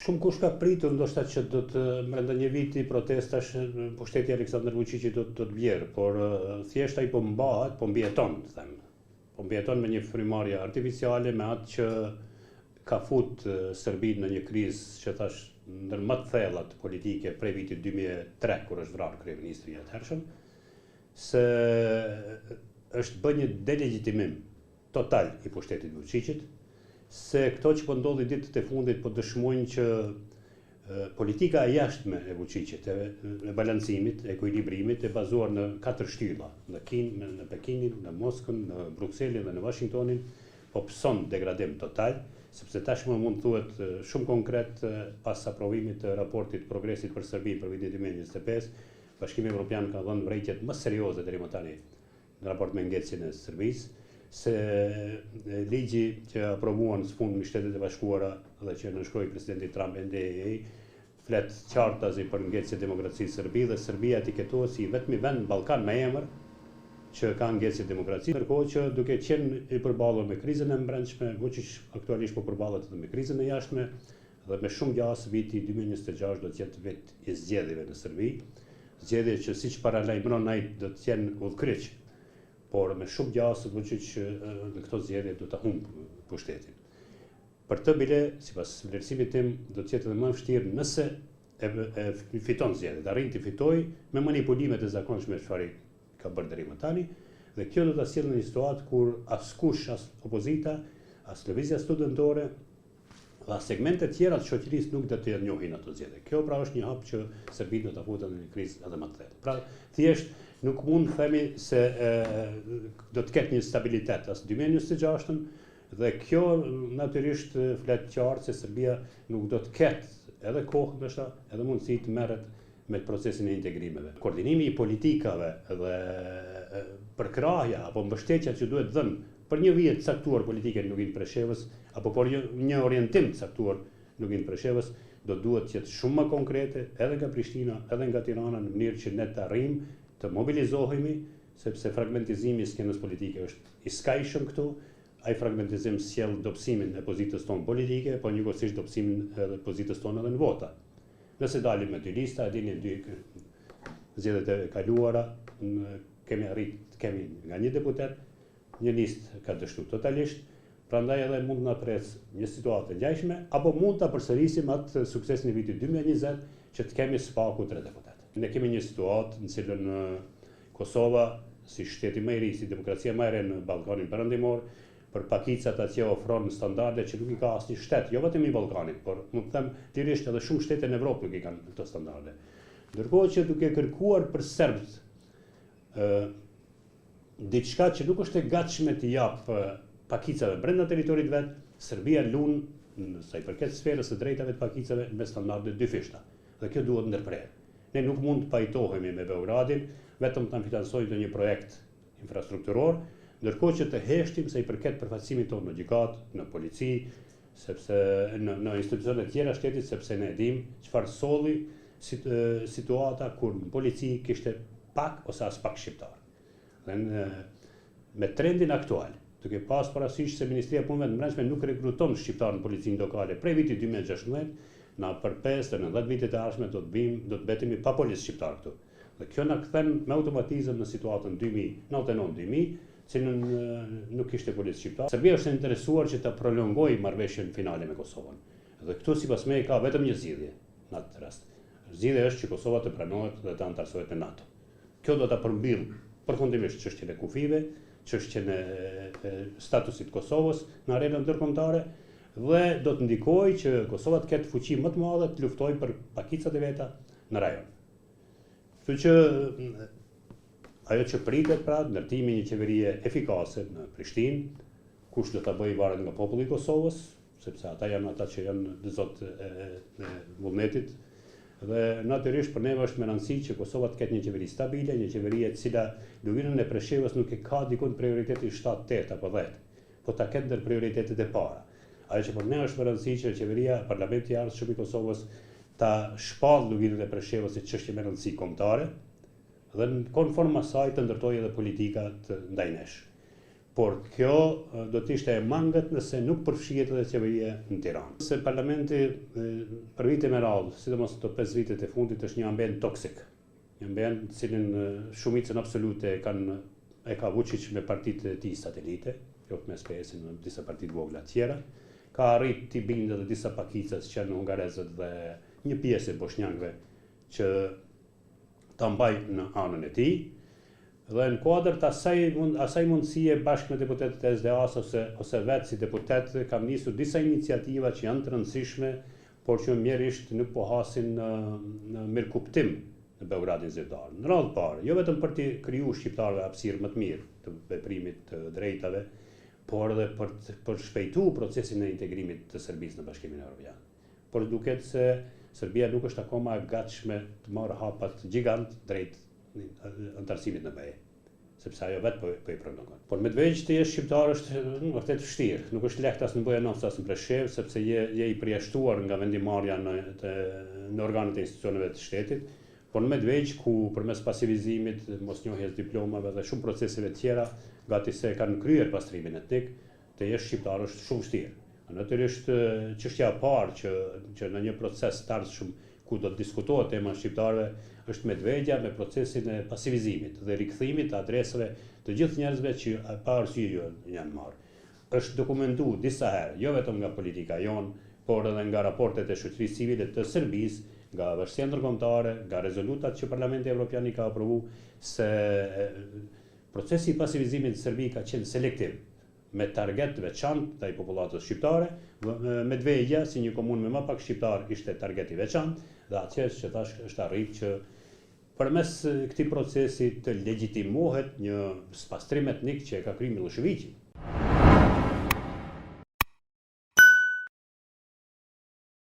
Shumëkush ka pritur ndoshta që do të brenda një viti protestash pushteti i Aleksandër Vuçiqit do do të bjerë, por thjesht ai po mbahet, po mbijeton, them. Po mbijeton me një frymëmarrje artificiale me atë që ka fut Serbinë në një krizë që thash ndër më të thellat politike prej vitit 2003 kur është vrarë kryeministri i atëhershëm, se është bërë një delegjitimim total i pushtetit Vuçiqit, se këto që po ndodhin ditët e fundit po dëshmojnë që politika e jashtme e Vuçiqit, e, e balancimit, e ekuilibrimit, e bazuar në katër shtylla, në Kinë, në Pekinin, në Moskën, në Brukselin dhe në Washingtonin, po pëson degradim total, sepse tashmë mund të thuhet shumë konkret pas aprovimit të raportit të progresit për Serbinë për vitin 2025, Bashkimi Evropian ka dhënë vërejtjet më serioze deri më tani në raport me ngecjen e Serbisë, se ligji që aprovuan së fundmi Shtetet e Bashkuara dhe që nënshkroi presidenti Trump NDAA, flet qartazi për ngecje të demokracisë në Serbi dhe Serbia etiketohet si i vetmi vend në Ballkan me emër që ka ngecje demokracie, ndërkohë që duke qenë i përballur me krizën e brendshme, Vuçiq aktualisht po përballet edhe me krizën e jashtme dhe me shumë gjasë viti 2026 do të jetë vit i zgjedhjeve në Serbi, zgjedhje që siç paralajmëron ai do të jenë udhëkryq, por me shumë gjasë Vuçiq në këto zgjedhje do ta humbë pushtetin. Për të bile, sipas vlerësimit tim, do të jetë edhe më e vështirë nëse e, e fiton zgjedhjet, arrin të fitojë me manipulimet e zakonshme çfarë ka bërë deri më tani, dhe kjo do ta sjellë në një situatë kur askush, as opozita, as lëvizja studentore, dhe as segmente tjera të shoqërisë nuk do të njohin ato zgjedhje. Kjo pra është një hap që Serbinë do ta futë në një krizë edhe më të thellë. Pra, thjesht nuk mund të themi se e, do të ketë një stabilitet as 2026-ën dhe kjo natyrisht flet qartë se Serbia nuk do të ketë edhe kohë ndoshta edhe mundësi të merret me procesin e integrimeve. Koordinimi i politikave dhe përkrahja apo mbështetja që duhet dhënë për një vijë të caktuar politike në Luginë të Preshevës apo për një, një orientim të caktuar në Luginë të Preshevës, do duhet të jetë shumë më konkrete edhe nga Prishtina, edhe nga Tirana në mënyrë që ne të arrijmë të mobilizohemi, sepse fragmentizimi i skenës politike është i skajshëm këtu, ai fragmentizim sjell dobësimin e pozitës tonë politike, po njëkohësisht dobësimin edhe pozitës tonë edhe në vota. Nëse dalim me dy lista, e dini dy zgjedhjet e kaluara, kemi arrit të kemi nga një deputet, një listë ka dështu totalisht, prandaj edhe mund të na presë një situatë e ngjashme, apo mund ta përsërisim atë suksesin e vitit 2020 që të kemi së paku tre deputetë. Ne kemi një situatë në cilën Kosova, si shteti më i ri, si demokracia më e re në Ballkanin Perëndimor, për pakicat atje ofron standarde që nuk i ka asnjë shtet, jo vetëm i Ballkanit, por mund të them lirisht edhe shumë shtete në Evropë nuk i kanë këto standarde. Ndërkohë që duke kërkuar për serbët ë diçka që nuk është e gatshme t'i jap pakicave brenda territorit vet, Serbia lun në sa i përket sferës së drejtave të pakicave me standarde dyfishta. Dhe kjo duhet ndërprerë. Ne nuk mund të pajtohemi me Beogradin vetëm të na financojë ndonjë projekt infrastrukturor, ndërkohë që të heshtim sa i përket përfaqësimit tonë në gjykatë, në polici, sepse në në institucione të tjera shtetit, sepse ne e dimë çfarë solli situata kur në polici kishte pak ose aspak shqiptar. Dhe në, me trendin aktual, duke pas parasysh se Ministria e Punëve të Brendshme nuk rekruton shqiptar në policinë lokale prej vitit 2016, na për 5 deri në 10 vitet e ardhshme do të bim, do të mbetemi pa policë shqiptar këtu. Dhe kjo na kthen me automatizëm në situatën 2099-2000, cilën nuk kishte policë shqiptar. Serbia është e interesuar që ta prolongojë marrëveshjen finale me Kosovën. Dhe këtu sipas meje ka vetëm një zgjidhje në atë rast. Zgjidhja është që Kosova të pranohet dhe të anëtarësohet në NATO. Kjo do ta përmbyll përfundimisht çështjen e kufijve, çështjen e, e statusit të Kosovës në arenën ndërkombëtare dhe do të ndikojë që Kosova të ketë fuqi më të madhe të luftojë për pakicat e veta në rajon. Kështu që ajo që pritet pra, ndërtimi i një qeverie efikase në Prishtinë, kush do ta bëjë varet nga populli i Kosovës, sepse ata janë ata që janë të zot e, e vullnetit dhe natyrisht për neve është me rëndësi që Kosova të ketë një qeveri stabile, një qeveri e cila Luginën e Preshevës nuk e ka dikun prioritetin 7, 8 apo 10, po ta ketë ndër prioritetet e para. Ajo që për ne është me rëndësi që qeveria, parlamenti i ardhshëm i Kosovës ta shpallë Luginën e Preshevës si çështje me rëndësi kombëtare dhe në konform asaj të ndërtojë edhe politikat ndaj nesh. Por kjo do të ishte e mangët nëse nuk përfshihet edhe qeveria në Tiranë. Se parlamenti për vite me radhë, sidomos këto 5 vitet e fundit, është një ambient toksik. Një ambient në të cilin shumicën absolute e kanë e ka Vuçiq me partitë e tij satelite, qoftë me SPS-in dhe disa parti të vogla të tjera. Ka arrit t'i bindë edhe disa pakica që janë hungarezët dhe një pjesë e boshnjakëve që ta mbajë në anën e tij. Dhe në kuadër të asaj asaj mundësie bashkë me deputetët e SDA-së ose ose vetë si deputet kam nisur disa iniciativa që janë të rëndësishme, por që mjerisht nuk po hasin në në mirëkuptim në Beogradin zyrtar. Në radhë të parë, jo vetëm për t'i kriju shqiptarëve hapësirë më të mirë të veprimit të drejtave, por edhe për të përshpejtu procesin e integrimit të Serbisë në Bashkimin Evropian. Por duket se Serbia nuk është akoma e gatshme të marrë hapat gjigant drejt anëtarësimit në BE, sepse ajo vetë po, po i prolongon. Por Medvegjë të jesh shqiptar është vërtet vështirë, nuk është lehtë as në Bujanoc as në Preshevë, sepse je je i përjashtuar nga vendimmarrja në të, në organet e institucioneve të shtetit, por në Medvegjë ku përmes pasivizimit, mosnjohjes diplomave dhe shumë proceseve të tjera, gati se kanë kryer pastrimin etnik, Të jesh shqiptar është shumë vështirë. Natyrisht çështja e parë që që në një proces të ardhshëm ku do të diskutohet tema e shqiptarëve është Medvegja me procesin e pasivizimit dhe rikthimit të adresave të gjithë njerëzve që pa arsye janë marrë. Është dokumentu disa herë, jo vetëm nga politika jonë, por edhe nga raportet e shoqërisë civile të Serbisë, nga bashkësia ndërkombëtare, nga rezolutat që Parlamenti Evropian i ka aprovu se Procesi i pasivizimit në Serbi ka qenë selektiv, me target të veçantë ndaj popullatës shqiptare, Medvegja si një komunë me më pak shqiptarë ishte target i veçantë dhe atje që thashë është arrit që përmes këtij procesi të legjitimohet një spastrim etnik që e ka kryer Millosheviqi.